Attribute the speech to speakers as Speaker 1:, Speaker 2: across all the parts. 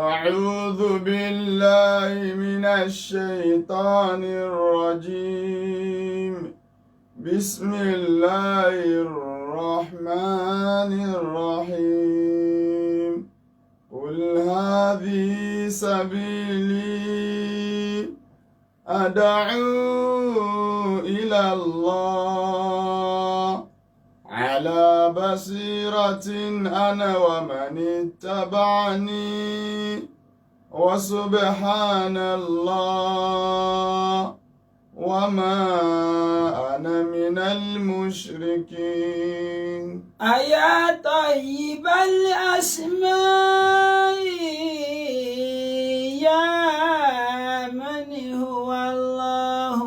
Speaker 1: أعوذ بالله من الشيطان الرجيم. بسم الله الرحمن الرحيم. قل هذه سبيلي أدعو إلى الله، على بصيرة أنا ومن اتبعني، وسبحان الله وما أنا من المشركين.
Speaker 2: أيا طيب الأسماء، يا من هو الله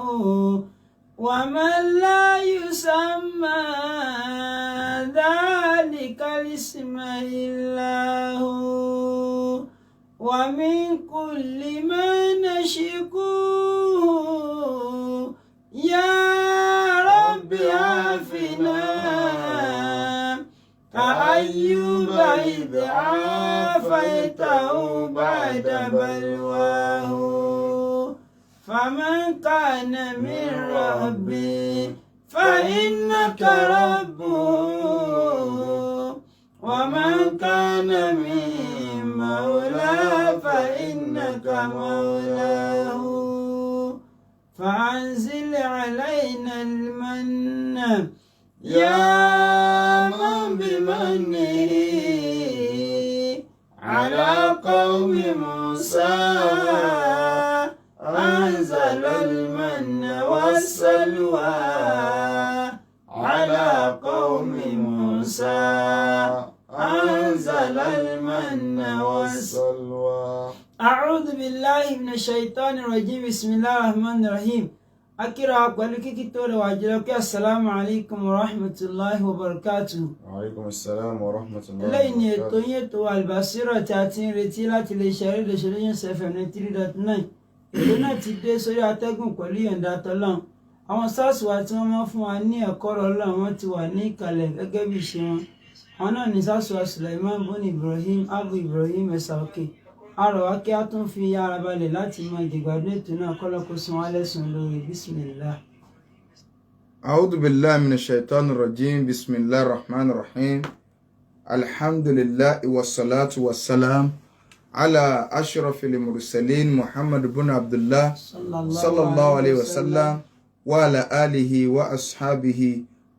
Speaker 2: ومن لا يسمى ذلك الاسم إلا هو، ومن كل ما نشكوه يا رب عافنا، كأيوب إذ عافيته بعد بلواه، فمن كان من ربي فإنك ربه، ومن كان من مولى فإنك مولاه، فأنزل علينا المن يا من بمنه على قوم موسى أنزل المن والسلوى، على قوم موسى أنزل المن والسلوى.
Speaker 1: والسلوى.
Speaker 2: أعوذ بالله من الشيطان الرجيم. بسم الله الرحمن الرحيم. A kíra pẹ̀lú kíkí tó rẹwà jùlọ kí السلام عليكم ورحمة الله وبركاته.
Speaker 1: وعليكم السلام ورحمة الله.
Speaker 2: Eléyìí ni ètò yín, ètò Albasira tí a ti ń retí láti lè ṣe rédíò Solutions FM 93.9. Ètò náà ti dé sórí atẹ́gùn pẹ̀lú ìyọ̀ǹda tọ́lọ́run. Àwọn SARS wa tí wọ́n máa ń fún wa ní ẹ̀kọ́ ọ̀rọ̀, wọn ti wà ní ìkàlẹ̀ gẹ́gẹ́ bí ìṣe wọn. Àwọn náà ní SARS wa Suleiman bun Ibrahim Abu Ibrahim Ẹ̀sà Òkè. A rọ̀ wá kí a tún fi ara balẹ̀ láti mọ ìdìgbàdún ètò náà, kọ́lọ́kó san wá lẹ́sùn lórí. بسم الله.
Speaker 1: أعوذ بالله من الشيطان الرجيم. بسم الله الرحمن الرحيم. الحمد لله والصلاة والسلام على أشرف المرسلين محمد بن عبد الله صلى الله عليه وسلم وعلى آله وأصحابه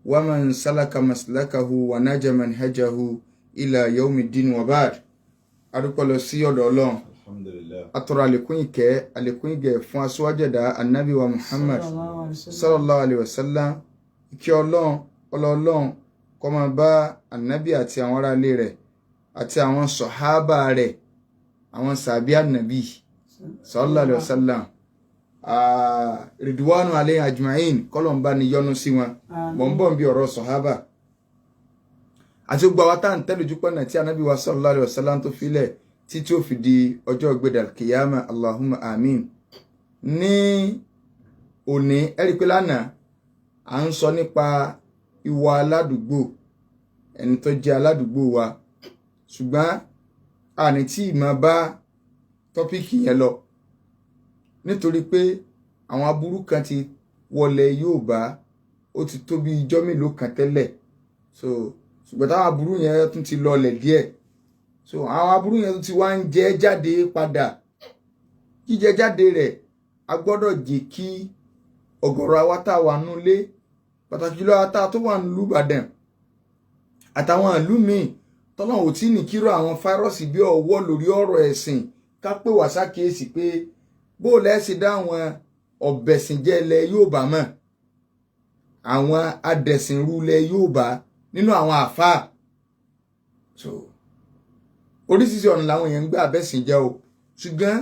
Speaker 1: ومن سلك مسلكه ونهج منهجه إلى يوم الدين، وبعد. Adúpẹ́ lọ sí ọ̀dọ̀ Ọlọ́run.
Speaker 3: Alhamdulillah.
Speaker 1: Atọ́rọ àlékún ìkẹ́, àlékún ìgẹ̀ fún aṣíwájú ẹ̀dá, Anabi wa Muhammad صلى الله عليه وسلم. Ìkẹ́ Ọlọ́run, ọlọ́ọ̀lọ́run kó máa bá Anabi àti àwọn aráalé rẹ̀ àti àwọn sọ̀hábà rẹ̀, àwọn sàbí Anabi صلى الله عليه وسلم، رضوان عليهم أجمعين, kọ́lọ́un bá ní yọ́nú sí wọn. Mọ̀ ń bọ̀ bí ọ̀rọ̀ sọ̀hábà àti gbogbo àwọn tá à ń tẹ́lẹ̀ ojú pọ̀nà tí Anabi wa صلى الله عليه وسلم tó filẹ̀ títí ó fi di ọjọ́ ìgbéda kìyàmà. اللهم آمين. Ní òní, ẹ̀rí pé lánàá à ń sọ nípa ìwà aládùúgbò, ẹni tó jẹ́ aládùúgbò wa, ṣùgbọ́n àní tí ìmọ̀ bá topic yẹn lọ nítorí pé àwọn aburú kan ti wọlé Yorùbá, ó ti tó bí ijọ́ mélòó kan tẹ́lẹ̀. So ṣùgbọ́n táwọn aburú yẹn tún ti lọlẹ̀ díẹ̀, so àwọn aburú yẹn tún ti wá ń jẹ jáde padà. Jíjẹ jáde rẹ̀, a gbọ́dọ̀ jẹ́ kí ọ̀gọ̀rọ̀ àwa tá a wà nulẹ̀, pàtàkì jùlọ àwa tá a tó wà nílùú Ìbàdàn àtàwọn ìlú míì tọ́lọ́run ò tí ní kíró àwọn fáírọ́ọ̀sì bí ọwọ́ lórí ọ̀rọ̀ ẹ̀sìn, ká pè wá sákìyèsí pé bó lẹ́sìn dá àwọn ọ̀bẹ̀sìnjẹ́ ilẹ̀ Yorùbá mọ̀, àwọn adẹ̀sìnrú ilẹ̀ Yorùbá nínú àwọn àfáà. So oríṣiríṣi ọ̀nà làwọn èèyàn ń gbà bẹ́sìn jẹ́ o, ṣùgbọ́n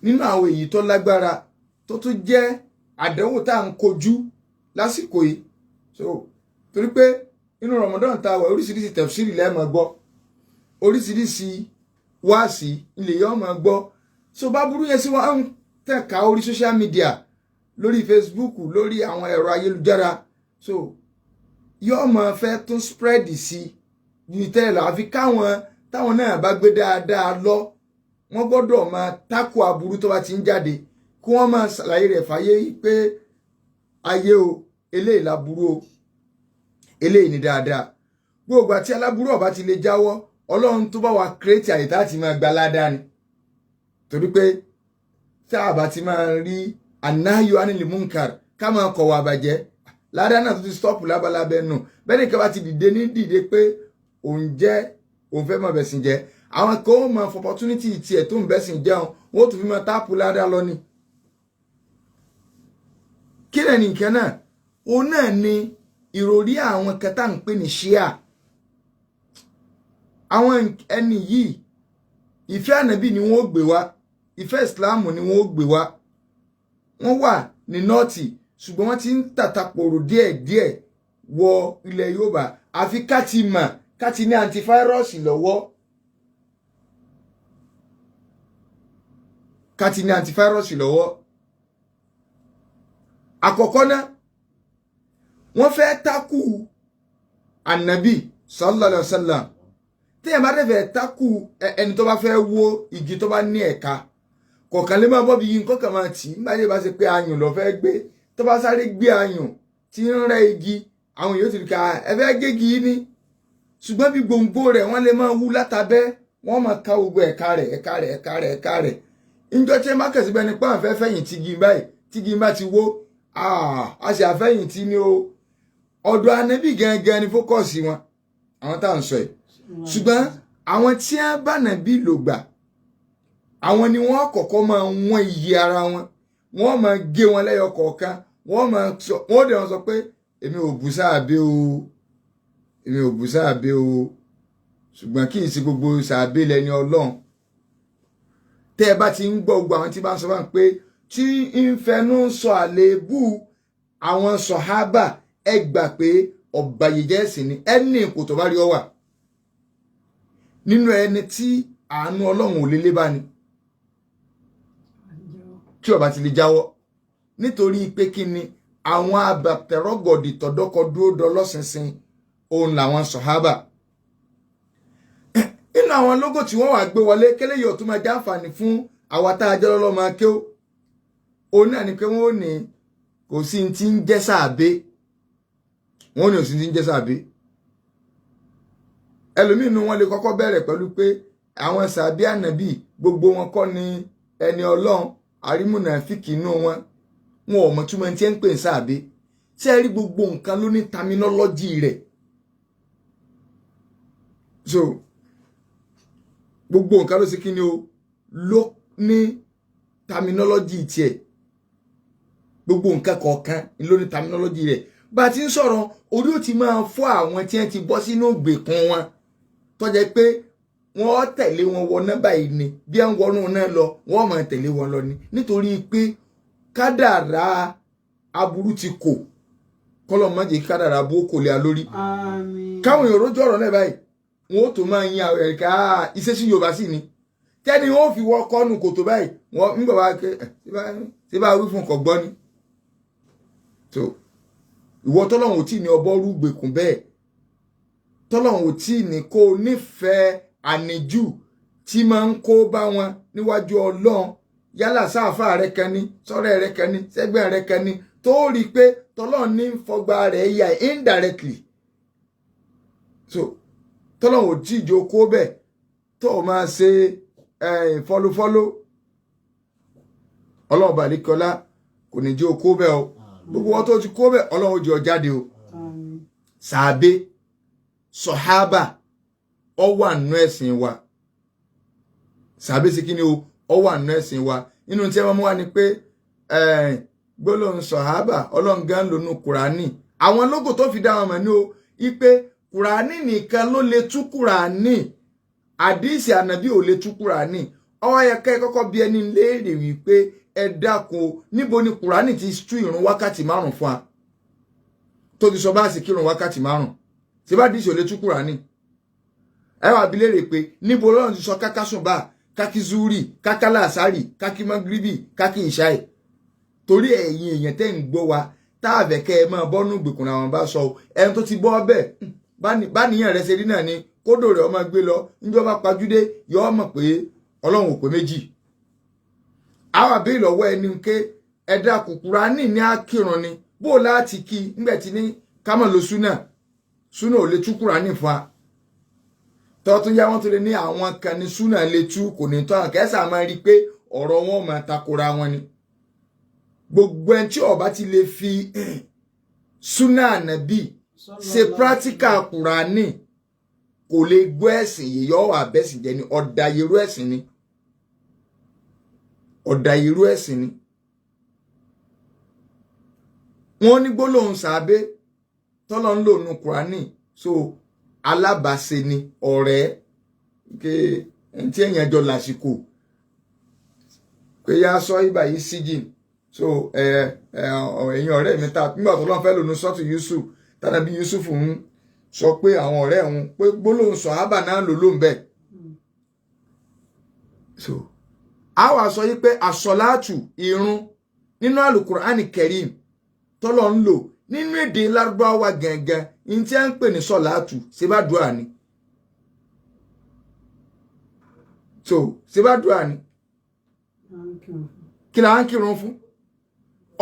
Speaker 1: nínú àwọn èyí tó lágbára tó tún jẹ́ àdánwò tá à ń kojú lásìkò yìí, so torí pé inú Ramadan tá a wà, oríṣiríṣi tafsiri lẹ́ẹ̀ máa gbọ́, oríṣiríṣi wáàsí ilé yẹn máa gbọ́. So bá burú yẹn sí wọn ń tẹ̀ka orí social media, lórí Facebook, lórí àwọn ẹ̀rọ ayélujára, so yóò máa fẹ́ tún spread sí ní tẹ́lẹ̀ lọ, àfi káwọn táwọn náà bá gbé dáadáa lọ. Wọ́n gbọ́dọ̀ máa tákò aburú tó bá ti ń jáde, kí wọ́n máa ṣàlàyé rẹ̀ fáyé pé ayé o, eléyìí laburú o, eléyìí ni dáadáa. Gbogbo àti aláburú ọba ti lè jáwọ́, Ọlọ́run tó bá wa kírètì àyè tá a ti máa gba ládàá ni. Torí pé tá a bá ti máa rí anáyọ ánìlímúnkàr ká máa kọ̀wé àbàjẹ́, ládàá náà tó ti stọ́ọ̀pù lábalábẹ́ nù. Bẹ́ẹ̀ ni kí wọ́n ti dìde ní dìde pé òun jẹ́ òun fẹ́ máa bẹ̀sìn jẹ́, àwọn kan ó máa opportunity tiẹ̀ tó ń bẹ̀sìn jẹun, wọ́n ó tún fi máa táàpù ládàá lọ ni. Kí lẹ́nu nǹkan náà? Òun náà ni ìròrí àwọn kan tá à ń pè ní ṣíà. Àwọn ẹni yìí, ìfẹ́ ànábì ni wọ́n ó gbé wá, ìfẹ́ ìsìláàmù ni wọ́n ó gbé wá. Wọ́n wà ní nọ́ọ̀tì, ṣùgbọ́n wọ́n ti ń tàtàpòrò díẹ̀díẹ̀ wọ ilẹ̀ Yorùbá. Àfi ká ti mọ̀, ká ti ní antivirus lọ́wọ́, ká ti ní antivirus lọ́wọ́. Àkọ́kọ́ náà, wọ́n fẹ́ takú ànábì sallallahu alaihi wasallam. Téèyàn bá dẹ̀ fẹ́ takú ẹni tó bá fẹ́ wó igi tó bá ní ẹ̀ka kọ̀ọ̀kan lè máa bọ́ bí nǹkan kan máa tì í. Nígbà tí ìbá ṣe pé ayùn lọ fẹ́ gbé, tó bá sáré gbé ayùn tí ń rẹ́ igi, àwọn èèyàn ti rí ká ẹ fẹ́ gégi ní. Ṣùgbọ́n bí gbòǹgbò rẹ̀ wọ́n lè máa wú látabẹ́, wọ́n máa ka gbogbo ẹ̀ka rẹ̀ ẹ̀ka rẹ̀ ẹ̀ka rẹ̀ ẹ̀ka rẹ̀. Njọ́ tí ẹ má kẹ̀sí bẹ́ẹ̀ ni pé àwọn fẹ́ fẹ̀yìntì igi báyìí, tí igi bá ti wó, a sì àfẹ̀yìntì ni o. Ọ̀dọ̀ Ànábì gangan ni fókọ̀sì wọn, àwọn tá à ń sọ yìí. Ṣùgbọ́n àwọn tí wọ́n bá Ànábì lò gbà, àwọn ni wọ́n kọ́kọ́ máa wọ́n iye ara wọn, wọ́n máa gé wọn lẹ́yọ kọ̀ọ̀kan, wọ́n máa sọ, wọ́n dẹ̀ wọ́n sọ pé èmi ò bù sáàbẹ̀ o, èmi ò bù sáàbẹ̀ o, ṣùgbọ́n kì í ṣe gbogbo sàbẹ̀ lẹ́ni Ọlọ́run. Tẹ́ ẹ bá ti ń gbọ́ gbogbo àwọn tí bá ń sọ fún pé tí ń fẹnu sọ àléébù àwọn sọ̀hábà, ẹ gbà pé ọ̀bàyéjẹ́ ẹ̀sìn ni. Ẹni ipò tó bá rí ọ wà nínú ẹni tí àánú Ọlọ́run ò lè lé bá ni tí ó bá ti lè jáwọ́. Nítorí pé kí ni àwọn abàtẹ̀rọ̀gọ̀dì tọ̀dọ́kọ dúró dọlọ́sinsin òun làwọn sọ̀hábà. Nínú àwọn lógò tí wọ́n wà gbé wọlé kélé yóò tún máa jẹ́ àǹfààní fún àwa tá a jẹ́ lọ́lọ́ máa ké o. Òun náà ni pé wọ́n ò ní kò sí ti ń jẹ́ sàbẹ́, wọ́n ò ní kò sí ti ń jẹ́ sàbẹ́. Ẹlòmíín nu wọn lè kọ́kọ́ bẹ̀rẹ̀ pẹ̀lú pé àwọn sàbẹ́ ànàbì gbogbo wọn kọ́ ni ẹni Ọlọ́run, àrímúnà fíkì inú wọn, wọn ò mọ̀ túmọ̀ tí ń pè ń sàbẹ́. Ṣé ẹ rí gbogbo nǹkan ló ní terminology rẹ̀? So gbogbo nǹkan ló ṣe kí ni o, ló ní terminology tiẹ̀. Gbogbo nǹkan kọ̀ọ̀kan ló ní terminology rẹ̀. Bá a ti ń sọ̀rọ̀, orí ó ti máa fọ́ àwọn tí wọ́n ti bọ́ sínú ìgbèkùn wọn, tó jẹ́ pé wọ́n tẹ̀lé wọn wọ nọ́mbà yìí ni, bí wọ́n wọnú náà lọ, wọ́n máa tẹ̀lé wọn lọ ni. Nítorí pé kádàrá aburú ti kò, kọ́lọ̀ má jẹ́ kádàrá aburú kò lè a lórí. Káwọn èèyàn rójú ọ̀rọ̀ náà báyìí, wọn ó tó máa yin àwọn ẹ̀ka ìṣesí Yorùbá sí ni tẹ́ni wọn ó fi wọ́ kọ́nù kòtò báyìí. Wọ́n ń gbọ̀ wá ké ṣé bá wí fún ọkọ̀ gbọ́ ni. So ìwọ tọ́lọ́hún ò tí ní ọbọ̀ rúgbèkùn bẹ́ẹ̀, tọ́lọ́hún ò tí ní kó o nífẹ̀ẹ́ àníjù tí máa ń kó bá wọn níwájú Ọlọ́run, yálà sáàfà rẹ kan ní, sọ́rẹ́ rẹ kan ní, sẹ́gbẹ́ rẹ kan ní, tó rí i pé tọ́lọ́hún ní fọgbà rẹ̀ yà indirectly. So tọ́lọ́hún ò tí ìjọ kó bẹ́ẹ̀ tó o máa ṣe fọlúfọlú, Ọlọ́run bàríkọlá kò ní jẹ́ o kó bẹ́ẹ̀ o. Gbogbo wọn tó ti kó bẹ́ẹ̀, Ọlọ́run ó jẹ́ ọ jáde o. Sàbẹ sọ̀hábà ọ wà nínú ẹ̀sìn wa. Sàbẹ sí kí ni o, ọ wà nínú ẹ̀sìn wa. Nínú tí wọ́n mú wa ni pé gbólóhùn sọ̀hábà Ọlọ́run gan lónú Kùránì. Àwọn lógò tó fi dá wọn mọ̀ ní o, ipe Kùránì nìkan ló lè tú Kùránì, àdìsí ànàbí ò lè tú Kùránì. Ọwọ́ yẹ kẹ́ kọ́kọ́ bí ẹni léèrè wípé ẹ dákun o, níbo ni Kùránì ti tú ìrun wákàtí márùn fún wa tó ti sọ bá sì kírun wákàtí márùn? Ṣé bá dìísì ò lè tú Kùránì? Ẹ wà bí léèrè pé níbo Ọlọ́run ti sọ kákásùnbà, kákí zúrì, kákálà àsárì, kákí mọ́gíríbì, kákí ìṣáì? Torí ẹ̀yin èèyàn tẹ́ ń gbọ́ wa táàbẹ̀ kẹ́ ẹ máa bọ́nú ìgbèkùn làwọn bá sọ ẹni tó ti bọ́ bẹ́ẹ̀ bá níyàn rẹ̀ ṣe rí náà ni kódò rẹ̀ ọmọ gbé lọ níjọba pajúdé yọ ọ mọ̀ pé Ọlọ́run ò pé méjì. Àwọn àbí ìlọ́wọ́ ẹni ké ẹ̀dá Kùránì ní akírun ni bó láti kí nígbà tí ní kámọ̀ lo súnà, súnà ò lè tú Kùránì fún wa. Tọ́tún yá wọ́n tó lè ní àwọn kan ní súnà lè tú, kò ní tọ́ àkẹ́sà máa rí i pé ọ̀rọ̀ wọn máa takora wọn ni. Gbogbo ẹni tí ó bá ti lè fi súnà ànábì ṣe practical Kùránì kò lè gbọ́ ẹ̀sìn yìí, yọ wà bẹ́sìn jẹ́ ni, ọ̀dà irú ẹ̀sìn ni, ọ̀dà irú ẹ̀sìn ni. Wọ́n ní gbólóhùn sàábé tọ́lọ́ ń lò nu Kùránì, so alábàáṣe ni, ọ̀rẹ́ ké ẹni tí èèyàn jọ lásìkò pé yá sọ ibà yìí síjìn. So ẹ̀yin ọ̀rẹ́ mi ta nígbà tó lọ́n fẹ́ lò nu sọ́ọ̀tù Yusuf, tàbí Yusuf ń sọ pé àwọn ọ̀rẹ́ òun pé gbólóhùn sọ̀hábà náà lò ló ń bẹ̀. So a wá sọ yí pé àsọ̀láàtù irun nínú àlùkùránì kẹrim tọ́lọ̀ ń lò nínú èdè lárúbáwá gangan ní tí a ń pè ní sọ̀láàtù ṣe bá dùà ni. So ṣe bá dùà ni, kí la ń kírun fún?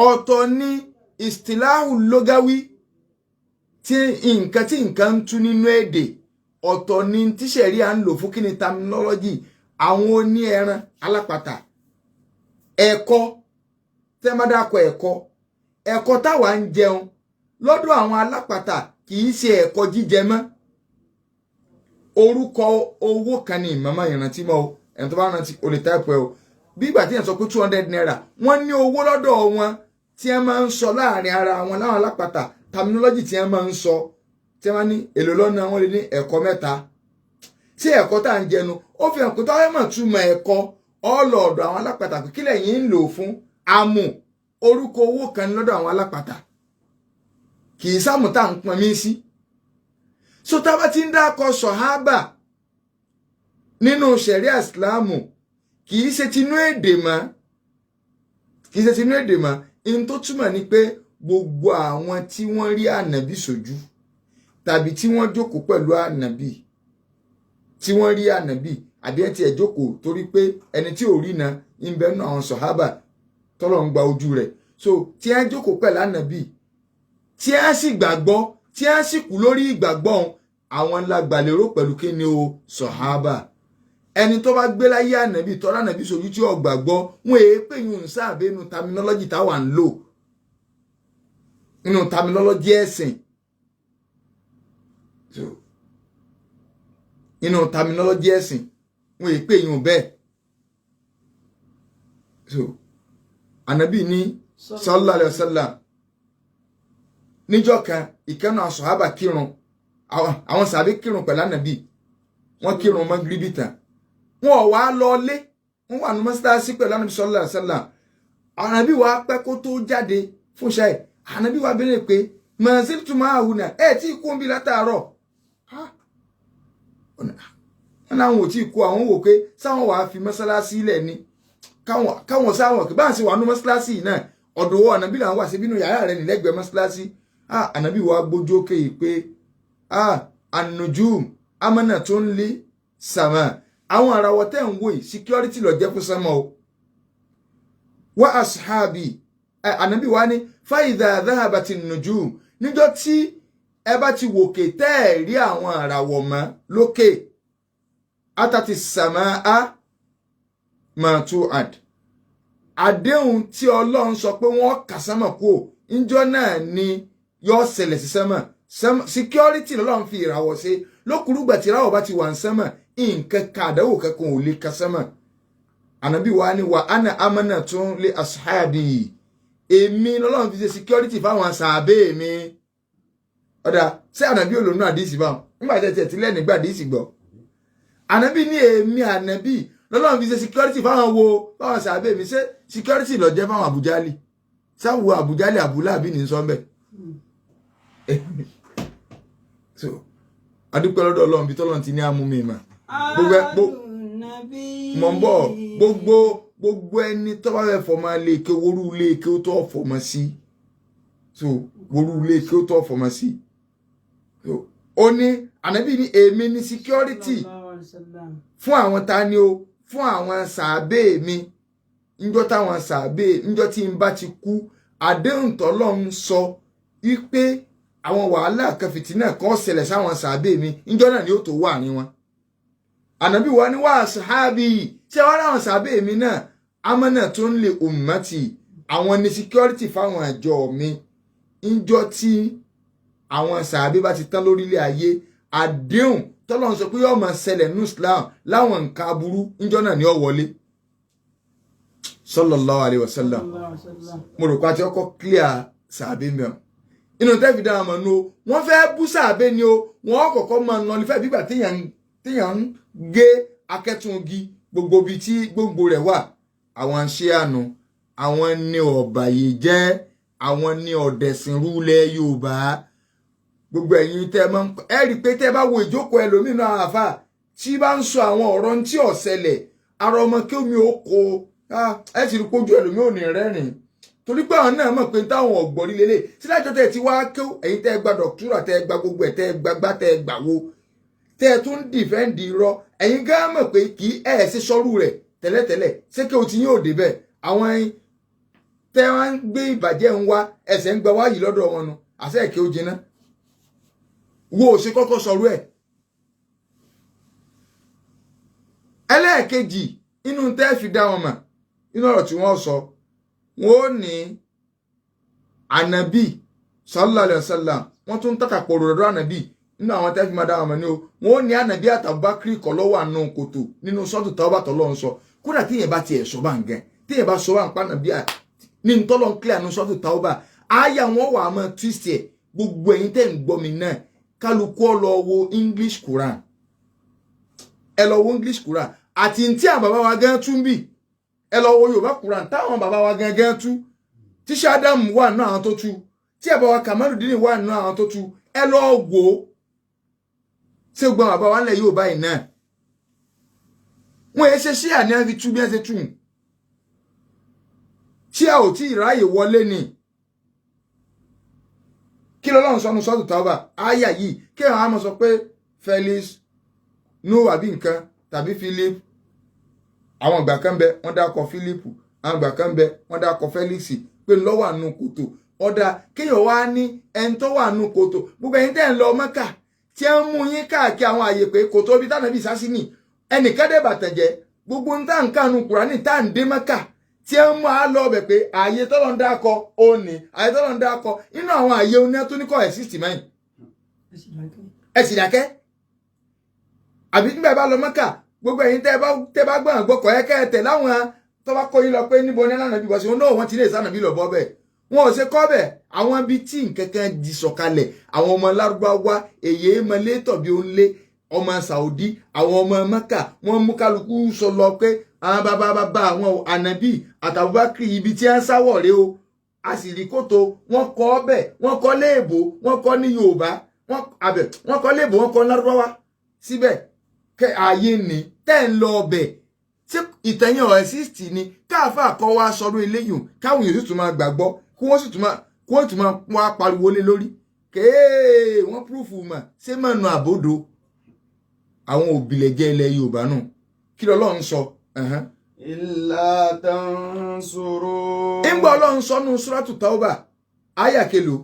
Speaker 1: Ọ̀tọ̀ ní ìstìláhù lógáwí tí nǹkan ń tú nínú èdè, ọ̀tọ̀ ni tíṣẹ̀rí à ń lò fún kí ni terminology àwọn oní ẹran alápatà. Ẹ̀kọ́ tẹ́ má dákọ̀ ẹ̀kọ́, ẹ̀kọ́ táwa ń jẹun lọ́dọ̀ àwọn alápatà kì í ṣe ẹ̀kọ́ jíjẹ mọ́. Orúkọ owó kan ní ìmọ̀mọ́ ìrántí mọ́ o, ẹni tó bá rántí o lè táìpù ẹ o. Bí ìgbà tí yẹn sọ pé 200 naira, wọ́n ní owó lọ́dọ̀ wọn tí wọ́n máa ń sọ láàrin ara wọn láwọn alápatà, terminology tí wọ́n máa ń sọ, tí wọ́n ní èlò lọ́nà, wọ́n lè ní ẹ̀kọ́ mẹ́ta. Tí ẹ̀kọ́ tá à ń jẹnu ó fi hàn pé táwọn mọ̀ túmọ̀ ẹ̀kọ́ ọlọ́ọ̀dọ̀ àwọn alápatà pé kílẹ̀ yìí ń lò fún amù, orúkọ owó kan ní lọ́dọ̀ àwọn alápatà, kì í sáàmù tá à ń pọn mí sí. So tá a bá ti ń dákọ sọ̀hábà nínú ṣẹ̀ríà ìsìláàmù, kì í ṣe tinú èdè mọ́, kì í ṣe tinú èdè mọ́. Ihun tó túmọ̀ ni pé gbogbo àwọn tí wọ́n rí ànàbí sójú tàbí tí wọ́n jókòó pẹ̀lú ànàbí, tí wọ́n rí ànàbí àbí ẹ tiẹ̀ jókòó torí pé ẹni tí ò rí na ń bẹ nínú àwọn sọ̀hábà tọ́lọ̀ ń gba ojú rẹ̀, so tí ẹ jókòó pẹ̀lú ànàbí tí ẹ sì gbàgbọ́, tí ẹ sì kú lórí ìgbàgbọ́ òun, àwọn ńlá gbàlérò pẹ̀lú kí ni o sọ̀hábà. Ẹni tó bá gbé láyé ànàbí tọ́lá ànàbí sojú tí ò gbàgbọ́, wọn èé pè yún sáàbẹ̀ nínú terminology táwa ń lò nínú terminology ẹ̀sìn. So nínú terminology ẹ̀sìn wọn èé pè yún bẹ́ẹ̀. So ànàbí ní sallallahu alaihi wasallam níjọ́ kan ìkànnà sọ̀hábà kírun, àwọn sàbí kírun pẹ̀lú ànàbí, wọ́n kírun mọ́gíríbì tán, wọn ò wá lọ lé, wọn wà ní mọ́sálásí pẹ̀lú ànàbí sallallahu alaihi wasallam. Ànàbí wa pẹ́ kó tó jáde fúnṣẹ́ ẹ̀, ànàbí wa béèrè pé mọ̀ọ́sí máa hù náà ẹ̀ tí kú ń bí látàárọ̀, wọn láwọn ò tí kú, àwọn wò pé sáwọn wàá fi mọ́sálásí lẹ̀ ni, káwọn sáwọn kí báà sì wà ní mọ́sálásí náà, ọ̀dọ̀ wọ ànàbí làwọn wà sí bínú yàrá rẹ̀ nílẹ́gbẹ̀ẹ́ mọ́sálásí. Ànàbí wa gbójú ókè yìí pé an-nujum amanatun li sama, àwọn àràwọ̀ tẹ́ ń wò yìí security ló jẹ́ fún sánmọ̀ o. Wa ashabi, ànàbí wa ní fa idha dhahabati an-nujum, níjọ́ tí ẹ bá ti wòkè tẹ́ ẹ̀ rí àwọn àràwọ̀ mọ́ lókè, atati samaa ma tu'ad, àdéhùn tí Ọlọ́run sọ pé wọ́n kà sánmọ̀ kú ò níjọ́ náà ni yóò ṣẹlẹ̀ sí sánmọ̀. Security lọ́lọ́run fi ìràwọ̀ ṣe, lókùrúgbà tí ìràwọ̀ bá ti wà ń sánmọ̀, nǹkan kan àdánwò kankan ò lè ka sánmọ̀. Ànábì wa ni wa ana amanatun li ashabi, èmi lọ́lọ́run fi ṣe security fáwọn sàábé mi. Ọ̀dà ṣé ànábì olónú àdìsí báwọn nígbà tí ẹ ti lẹ́nu gbà àdìsí gbọ́? Ànábì ní èmi ànábì lọ́lọ́run fi ṣe security fáwọn wo, fáwọn sàábé mi. Ṣé security ló jẹ́ fáwọn àbújálì? Sáwọ àbújálì àbúláàbí ní sọ́ńbẹ̀. So adúpẹ́ lọ́dọ̀ Ọlọ́run bí tọ́lọ́run ti ní àmú mi mà gbogbo mọ̀ ń bọ̀, gbogbo ẹni tó bá fẹ́ fọmọ lè ké worú lè ké ó tó fọmọ sí, so worú lè ké ó tó fọmọ sí. So ó ní ànábì ní èmi ní security fún àwọn ta ni o, Fún àwọn sàábé mi, níjọ́ táwọn sàábé, níjọ́ tí n bá ti kú, àdéhùn tọ́lọ́run sọ wípé àwọn wàhálà kan, fìtínà kan ṣẹlẹ̀ sáwọn sàábé mi, níjọ́ náà ni ó tó wà ní wọn. Ànábì wa ní wà sàábì ṣé wàá ráwọn sàábé mi náà, amánà tó ń lè ummati, àwọn ní security fáwọn àjọ mi. Níjọ́ tí àwọn sàábé bá ti tán lórílẹ̀ ayé, àdéhùn tọ́lọ́run sọ pé yóò máa ṣẹlẹ̀ ní Islam láwọn nǹkan aburú, níjọ́ náà ni ó wọlé. Sallallahu alayhi wa sallam. Mo rò pé àti ọkọ̀ clear sàábé mẹ́wọ̀n inú tẹ́fì dáhùn mọ̀ nù o. Wọ́n fẹ́ bú sàábé ni o. Wọ́n kọ́kọ́ máa nọ nífẹ̀ẹ́ bígbà téèyàn ń gé akẹ́tùn igi, gbogbo ibi tí gbogbo rẹ̀ wà. Àwọn ṣíànù, àwọn ní ọ̀bàyéjẹ́, àwọn ní ọ̀dẹ̀sìnrúlẹ̀ Yorùbá. Gbogbo ẹ̀yin tẹ́ ẹ máa ń ẹ rí i pé tẹ́ ẹ bá wo ìjókòó ẹlòmínú àáfà tí bá ń sọ àwọn ọ̀rọ̀ tí ò ṣẹlẹ̀, ara ọmọ kí omi ò kó ẹ sì rí pójú ẹlòmíì ò ní rẹ́rìn, torí pé àwọn náà mọ̀ pé táwọn ọ̀gbọ́n rí lélẹ̀ sílájọ́ tẹ́ ẹ ti wá kí ẹ̀yin tẹ́ ẹ gba dọ̀kítúrà, tẹ́ ẹ gba gbogbo ẹ̀, tẹ́ ẹ gba gbá, tẹ́ ẹ gbà wo, tẹ́ ẹ tún dìfẹ́ǹdì irọ́, ẹ̀yin gán mọ̀ pé kì í ẹ̀ ṣe sọ́rù rẹ̀ tẹ́lẹ̀tẹ́lẹ̀. Ṣé kí o ti yín ò dé bẹ́ẹ̀? Àwọn tẹ́ wọ́n ń gbé ìbàjẹ́ ń wá ẹsẹ̀ ń gba wáyìí lọ́dọ̀ wọn nu àṣẹ ẹ̀kẹ́ ó jiná wo ò ṣe kọ́kọ́ sọ̀rọ̀ ẹ̀. Ẹlẹ́ẹ̀kejì inú tẹ́ fi dá wọn mọ̀ inú ọ̀rọ̀ tí wọ́n sọ, wọ́n ó ní ànàbì sallallahu alaihi wasallam, wọ́n tún tàkàpọ̀ rọ̀rọ̀ ànàbì nínú àwọn tẹ́ fi máa dá wọn mọ̀ ní o. Wọ́n ó ní ànàbì àtàbákírì kọ́ lọ́wọ́ àánú kòtò nínú sọ́ọ̀tù tàwọn bàtọ̀ lọ́n sọ. Kódà tíyẹn bá tiẹ̀ sọ bá ń gẹ, tíyẹn bá sọ bá ń pa ànàbì ní ntọ́lọ́ ń kílẹ̀ àánú sọ́ọ̀tù tàwọn bá àyà wọn wà á mọ twist ẹ̀. Gbogbo ẹ̀yin tẹ́ ń gbọ́ mi náà, kálukú ọ lọ wo English Quran, ẹ lọ wo English Quran àti ntí àwọn bàbá wa gán tún bì, ẹ lọ wo Yorùbá Quran táwọn bàbá wa gán gán tú, tí Ṣádámù wà nínú àwọn tó tú, tí àbá wa Kamaludin wà nínú àwọn tó tú, ẹ lọ wò ó. Ṣé gbọ́n bàbá wa ńlẹ̀ Yorùbá yìí náà wọ́n yẹ ṣe ṣíà ní àfi tú bí wọ́n ṣe tú ṣíà ò tí ì ráàyè wọlé ni. Kí lọ́lọ́run sọnù sọ́tù tàwọn àyà yìí, kí àwọn àmọ́ sọ pé Felix Noah àbí nǹkan tàbí Philip. Àwọn ìgbà kan bẹ wọ́n dákọ Philip, àwọn ìgbà kan bẹ wọ́n dákọ Felix pé lọ́wọ́ àánú kòtò. Ọ̀dà kéèyàn wá ní ẹni tó wà nù kòtò. Gbogbo ẹ̀yin tẹ́ ń lọ Mẹ́kà tí ẹ ń mú yín káàkiri àwọn àyè pé kòtò ibi táwọn ẹbí sásí nì, ẹnìkan dẹ̀ bàtẹ̀jẹ́ gbogbo ń tà ń kànú Kùránì tá à ń dé Mẹ́kà tí ẹ ń mú a lọ bẹ̀ pé ààyè tọ́lọ́ ń dákọ ó ní ààyè tọ́lọ́ ń dákọ inú àwọn ààyè oní tó ní kọ́ ẹ̀sìtì mẹ́yìn ẹ sì dákẹ́. Àbí nígbà bá lọ Mẹ́kà, gbogbo ẹ̀yin tẹ́ bá gbọ́n gbọ́kọ̀ ẹ kẹ́ ẹ tẹ̀ láwọn tó bá kọ́ yín lọ pé níbo ní ànàbí bọ́ sí wọn náà, wọ́n ti lè sànàbí lọ bọ́ bẹ́ẹ̀, wọn ò ṣe kọ́ bẹ́ẹ̀. Àwọn ibi tí nǹkan kan di sọ̀kalẹ̀, àwọn ọmọ Lárúbáwá èyí mọ́lẹ́tọ̀ bí ó ń lé ọmọ Saudi, àwọn ọmọ Mẹ́kà, wọ́n mú kálukú sọ lọ pé àwọn bàbá bàbá àwọn ànàbí àtàbúbákiri ibi tí wọ́n sáwọ̀ rèé o. A sì rí kòtò wọ́n kọ́ bẹ́ẹ̀, wọ́n kọ́ léèbó, wọ́n kọ́ ní Yorùbá, wọ́n kọ́ léèbó, wọ́n kọ́ Lárúbáwá síbẹ̀. Kẹ ààyè ní tẹ́ ń lọ ọbẹ̀ tí ìtẹ̀yìn ọ̀rẹ́ sísì ni káàfà kọ́ wá sọdún eléyìí, káwọn èèyàn sì tún máa gbàgbọ́, kí wọ́n sì tún máa kí wọ́n tún máa wá pariwo lé lórí kéè wọ́n púrúfù mà ṣé mà nù àbódo àwọn òbílẹ̀jẹ́ ilẹ̀ Yorùbá nù. Kí lọ́lọ́run sọ?
Speaker 3: Illa tansuru.
Speaker 1: Ńgbà Ọlọ́run sọ nù Suratu Tauba àyà kelo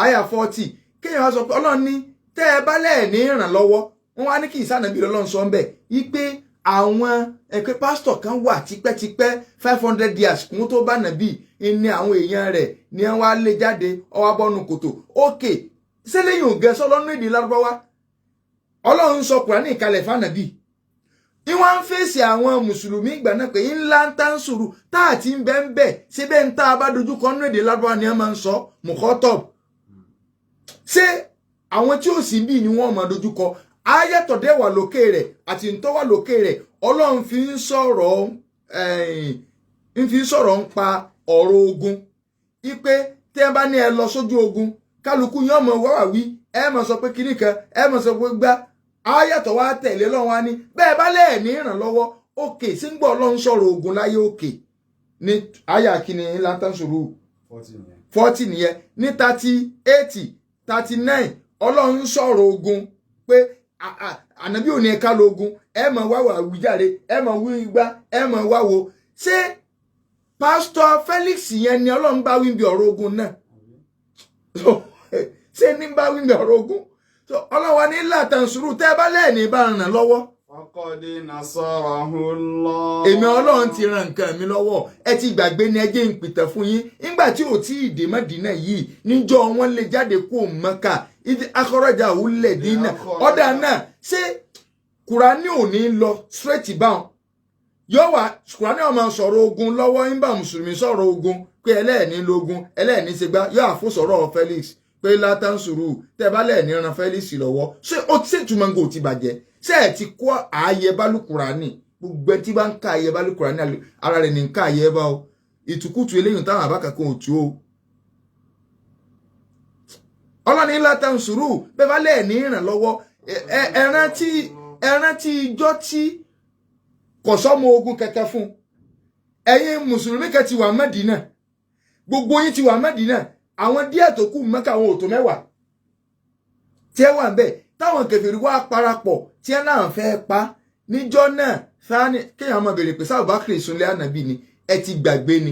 Speaker 1: àyà 40, kéèyàn wá sọ pé Ọlọ́run ní tẹ́ ẹ bá lẹ́ẹ̀ ní ìrànlọ́wọ́, wọ́n wá ní kí ìsànàbí lọ́lọ́run sọ ń bẹ̀ wípé àwọn ẹ̀pẹ́ pásítọ̀ kan wà tipẹ́tipẹ́ 500 years kún tó bá nàbí ní àwọn èèyàn rẹ̀ ní wọ́n á lé jáde ọwọ́ bọ́nu kòtò. Òkè sẹ́lẹ̀yìn ògẹ́ sọlọ́nù èdè Lárúbáwá Ọlọ́run sọ Kùránì ìkalẹ̀ fànàbí ìwọ́n ń fèsì àwọn mùsùlùmí ìgbà náà pé ńlá ń tá ń sùúrù tá àti ń bẹ́ ń bẹ̀ síbẹ̀ ń tá a bá dojú kọ nínú èdè Lárúbáwá ni wọ́n máa ń sọ mùkọ́tọ̀. Ṣé àwọn tí ò sí bí ni wọ́n máa dojú kọ ayẹ́tọ̀dẹ́ wà lókè rẹ̀ àti ntọ́ wà lókè rẹ̀? Ọlọ́run fi ń sọ̀rọ̀ ń fi sọ̀rọ̀ ń pa ọ̀rọ̀ ogun ipe tí ẹ bá ní ẹ lọ sójú ogun, kálukú yín ọmọ wáwà wí, ẹ máa sọ pé kinní kan, ẹ máa sọ pé gbá ayẹ́tọ̀ wá tẹ̀lé Ọlọ́run wá ní bẹ́ẹ̀ bá lẹ́ẹ̀ ní ìrànlọ́wọ́. Òkè sí ń gbọ́ Ọlọ́run sọ̀rọ̀ ogun láyé òkè ní àyà kínní látàṣòro 40 nìyẹn, ní 38, 39 Ọlọ́run sọ̀rọ̀ ogun pé Ànábì ò ní ẹ̀ka lógun, ẹ mọ̀ wá wà wíjàre, ẹ mọ̀ wí igbá, ẹ mọ̀ wá wo. Ṣé Pásítọ̀ Felix yẹn ni Ọlọ́run bá wí bí ọ̀rọ̀ ogun náà? Ṣé ní bá wí bí ọ̀rọ̀ ogun? Ọlọ́run wa ní látàn sùúrù tẹ́ ẹ bá lẹ́ẹ̀ní bá ràn lọ́wọ́.
Speaker 3: Faqad nasarahu Allah.
Speaker 1: Èmi Ọlọ́run ti ran nǹkan mi lọ́wọ́. Ẹ ti gbàgbé ni, ẹ jẹ́ n pìtàn fún yín. Nígbà tí ò tí ì dé Mádínà yìí, níjọ́ wọn lè jáde kó Mẹ́kà, ìdí akọ́rọ́jà òwúlẹ̀ dínà ọ̀dà náà. Ṣé Kùránì ò ní lọ straight báwọn? Yóò wá Kùránì ó máa sọ̀rọ̀ ogun lọ́wọ́, ń bá mùsùlùmí sọ̀rọ̀ ogun pé ẹlẹ́ẹ̀ní lógun, ẹlẹ́ẹ̀ní ṣe gbá, yóò àfòsọ̀rọ̀ Felix pé látàn sùúrù tẹ́ bá lẹ́ẹ̀ní ran Felix lọ́wọ́. Ṣé ó ti ṣètùmọ̀ nǹkan ò ti bàjẹ́? Ṣé ẹ ti kó ààyè bálùkùránì? Gbogbo ẹ tí bá ń ká ààyè bálùkùránì, ara rẹ̀ ní ń ká ààyè bá o. Ìtùkùtù eléyìí táwọn àbá kankan ò tú o. Ọlọ́ni látàn sùúrù bẹ́ẹ̀ bá lẹ́ẹ̀ní ìrànlọ́wọ́. Ẹ rántí ijọ́ tí kò sọ́mọ ogun kẹ̀kẹ́ fún ẹ̀yin mùsùlùmí kẹ́ ti wà Mẹ́dínà, gbogbo yín ti wà Mẹ́dínà, àwọn díẹ̀ tó kù Mẹ́kà, àwọn òtò mẹ́wàá tí ẹ wà ń bẹ̀ táwọn kèfèrí wá parapọ̀ tí ẹ náà fẹ́ pa níjọ́ náà. Sáni kéèyàn máa béèrè pé sáà Bákìrì sunlé ànábì ni, ẹ ti gbàgbé ni.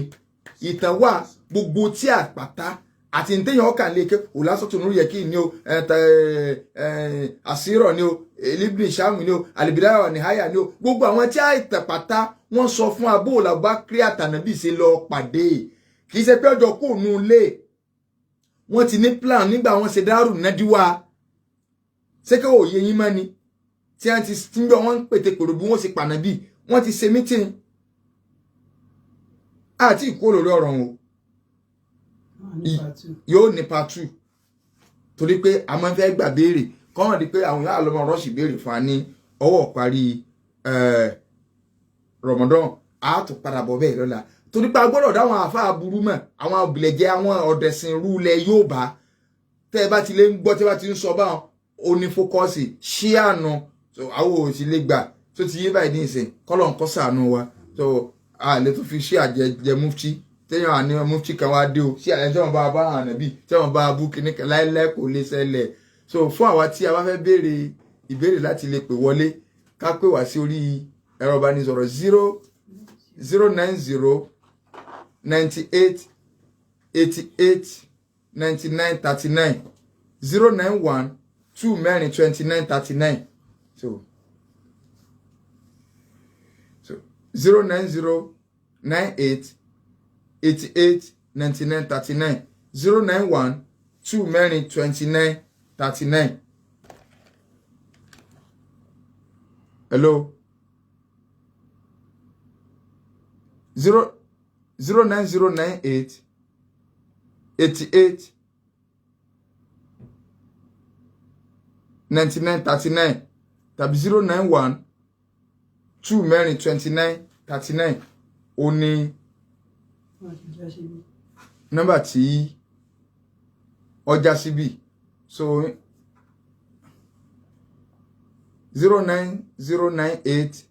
Speaker 1: Ìtàn wà gbogbo tí àpáta àti ntẹ́yìn ọkà léke òlásọ̀tún lórí yẹ kí ni o, àsírọ̀ ni o, elibni sàmù ni o, alibidawa ni háyà ni o, gbogbo àwọn tí àìtàn pátá wọ́n sọ fún abóòlà Bákìrì àtànàbì ṣe lọ pàdé. Kì í ṣe pé ọjọ́ kò nù lé, wọ́n ti ní plan nígbà wọ́n ṣe dárù nádíwá. Ṣé kí òye yín mọ́ ni tí wọ́n ti ń gbọ́ wọ́n ń pètè pèrò bí wọ́n ṣe pànàbì, wọ́n ti ṣe mítìn àti ìkó lórí ọ̀rọ̀ wọn yóò ní part 2, torí pé a máa ń fẹ́ gbà béèrè kọ́mọ̀ di pé àwọn yàrá lọ́mọ rọ́ọ̀ṣì béèrè fún wa ní ọwọ́ parí Ramadan. A tún padà bọ̀ bẹ́ẹ̀ lọ́la, torí pé a gbọ́dọ̀ dáwọn àáfàá burú mọ̀, àwọn òbílẹ̀jẹ́, àwọn ọ̀dẹ̀sìn rúlẹ̀ yóò bá tẹ́ ẹ bá ti lè ń gbọ́, tẹ́ ẹ bá ti ń sọ báwọn ó ní fókọ́sì ṣíànù àwọn ò sì lè gbà tó ti yé báyìí ní ìsìn, kọ́lọ̀ ń kọ́ sànù wa. So a lè tún fi ṣí àjẹjẹ mufti téèyàn àní mufti kan wá dé o, ṣí àjẹjẹ tí wọn bá bá ànábì tí wọn bá bú kíní kan láéláé kò lè ṣẹlẹ̀. So fún àwa tí a bá fẹ́ béèrè ìbéèrè láti lè pè wọlé, ká pè wá sí orí ẹ̀rọ ìbánisọ̀rọ̀ 0 0 90 98 88 99 39, 091 2 4 29 39. So 090 98 88 99 39, 091 2 4 29 39. Hello. 0 090 98 88 99 39 tàbí 091 2 4 29 39. Ó ní nọ́mbà tí ọjà síbì. So 090 98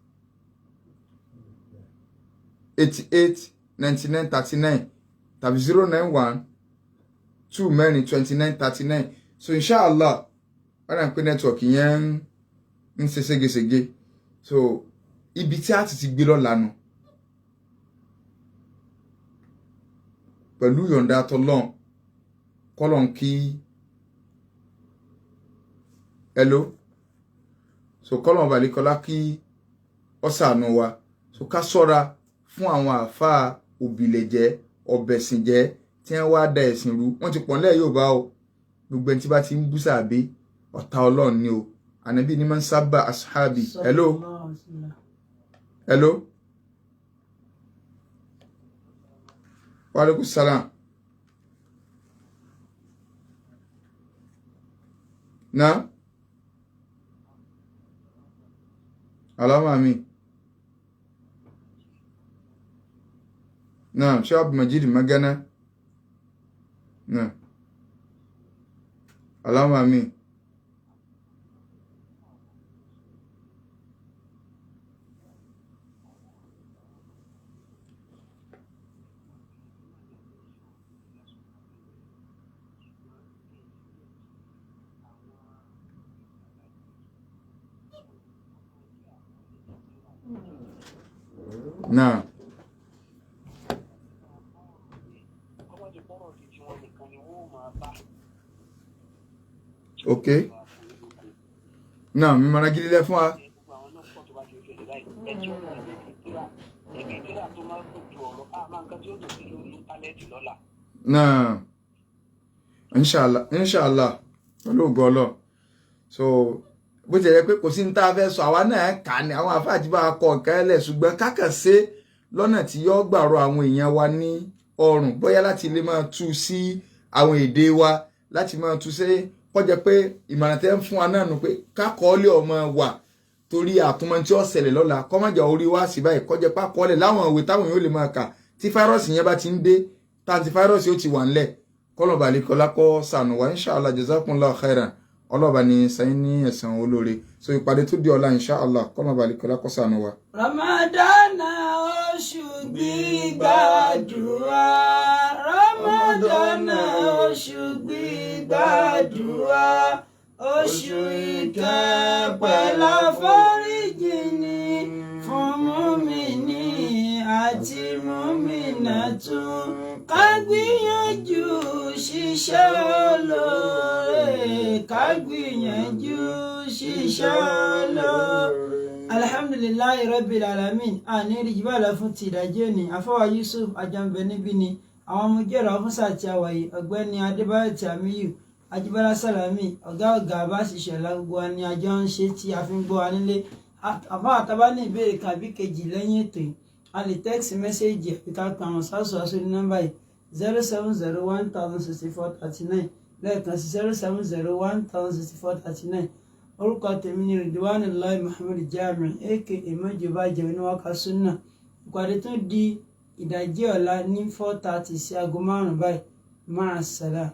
Speaker 1: 88 99 39 tàbí 091 2 4 29 39. So inshallah, wọ́n náà pé nẹ́tíwọ̀kì yẹn ń ṣe ségesège. So ibi tí a ti ti gbé lọ́la nu pẹ̀lú yọ̀ǹda tọ́lọ́n kọ́lọ́n kí hello. So kọ́lọ́n balẹ̀kọ́lá kí ọ̀sánú wa. So ká sọ́ra fún àwọn àáfàá òbílẹ̀jẹ́ ọ̀bẹ̀sìnjẹ́ tí wọ́n wá da ẹ̀sìn rú. Wọ́n ti pọ̀ nílẹ̀ Yorùbá o. Gbogbo ẹni tí bá ti ń bú sàbí ọ̀tá Ọlọ́run ni o. Ànábì ni máa ń sábà ashabi. Hello. Hello. Wa alaikum salam. Na alama amin. Na Sheikh Abdulmajid Magana. Na alama amin. Náà. Ok. Náà mi mara gidi lẹ fún wa. Náà, inshallah, inshallah, pẹ̀lú ògo Ọlọ́run. So bó ti yẹ pé kò sí ní tá a fẹ́ sọ, àwa náà kà ní àwọn àfáà tí bá a kọ nǹkan ẹlẹ̀, ṣùgbọ́n kákàn ṣe lọ́nà tí yóò gbàrọ àwọn èèyàn wa ní ọrùn, bóyá láti lè máa tú sí àwọn èdè wa, láti máa tú sí kọjá pé ìmọ̀ràn tẹ́ ń fún wa náà nù pé kákọọ́lẹ̀ ọmọ wà torí àtúmọ̀ tí ó ṣẹlẹ̀ lọ́la, kọ́mọ̀jà orí wa sí báyìí, kọjá pákọọ́lẹ̀ láwọn ìwé táwọn yóò lè máa kà tí fáírọ́ọ̀sì yẹn bá ti ń dé, táǹtí fáírọ́ọ̀sì ó ti wà ńlẹ̀. Kọlọ̀bà àlekọ́lá kọ́ sànù wa, inshallah. Jazakumullahu khairan. Ọlọ́ba ní sẹ́yìn ní ẹ̀san olóore. So ìpàdé tó di ọ̀la, inshallah, kọlọ̀bà àlekọ́lá kọ́ sànù wa.
Speaker 2: Ramadana oṣù gbígbàdúrà, Ramadana oṣù gbígbàdúrà, oṣù ìkẹ́ pẹ̀lú àforíjì ni fún mùmíní àti mùmínàtù. Ká gbìyànjú ṣiṣẹ́ olóore, ká gbìyànjú ṣiṣẹ́ olóore. Alhamdulilayi rabbil alamin. Àní ìrìjìbàlà fún ti ìdájọ́ òní. Afọwà Yusuf Ajánbẹ níbí ni àwọn ọmọ jẹ́rọ fúnṣà tí a wà yìí, ọ̀gbẹ́ni Adébáyọ̀ Tìámíyù, Ajíbọ́lá Sàlámì, ọ̀gá ọ̀gá Abáṣì Ṣọlá, gbogbo wa ni àjọ ń ṣe tí a fi ń gbọ́ wa nílé. Àbá àtàbá ní ìbéèrè kàbí kejì lẹ́yìn ètò yìí, a lè text message àbí ká pe àwọn sáàsù aṣọ ní nọ́mbà yìí: 070 1064 39. Lẹ́ẹ̀kan sí, 070 1064 39. Orúkọ tèmi ni Ridwanullahi Muhammad Jamiu, aka Mọ́jọba Jẹun ní wákà sunna. Ìpàdé tún di ìdajì ọ̀la ní 4:30 sí aago 5 báyìí. Máa sàlám.